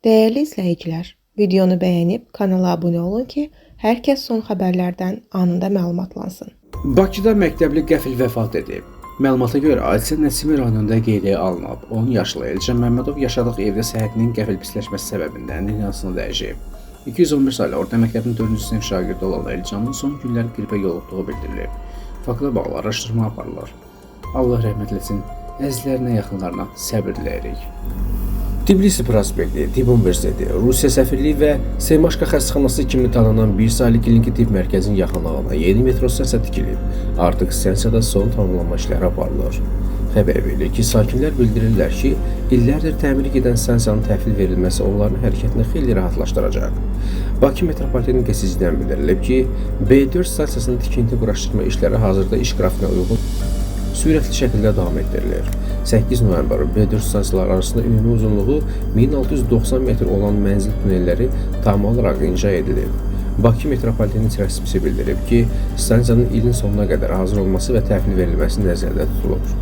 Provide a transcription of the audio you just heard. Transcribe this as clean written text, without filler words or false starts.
Dəyərli izləyicilər, videonu bəyənib kanala abunə olun ki, hər kəs son xəbərlərdən anında məlumatlansın. Bakıda məktəbli qəfil vəfat edib. Məlumata görə hadisə Nəsimi rayonunda qeydə alınıb. 10 yaşlı Elcan Məmmədov yaşadığı evdə səhhətinin qəfil pisləşməsi səbəbindən dünyasını dəyişib. 211 saylı orta məktəbin 4-cü sinif şagirdi olan Elcanın son günlər qripə yoluxduğu bildirilib. Faktla bağlı araşdırma aparılır. Allah rəhmət eləsin. Əzizlərinə, yaxınlarına səbir diləyirik. Tbilisi prospekti, Tibb Universiteti, Rusiya səfirliyi və Semaşka xəstəxanası kimi tanınan bir saylı kliniki tibb mərkəzinin yaxınlığına yeni metro stansiya tikilib. Artıq stansiyada son tamamlanma işləri aparılır. Xəbər verilir ki, sakinlər bildirirlər ki, illərdir təmiri gedən stansiyanın təhvil verilməsi onların hərəkətini xeyli rahatlaşdıracaq. Bakı metropolitenin keçicidən bildirilib ki, B4 stansiyasının tikinti quraşdırma işləri hazırda iş qrafikinə uyğun sürətli şəkildə davam etdirilir. 8 noyabr B4 stansiyaları arasında ümumi uzunluğu 1690 metr olan mənzil tunelləri tam olaraq inşa edilib. Bakı metropolitenin rəsmisi bildirib ki, stansiyanın ilin sonuna qədər hazır olması və təhvil verilməsi nəzərdə tutulur.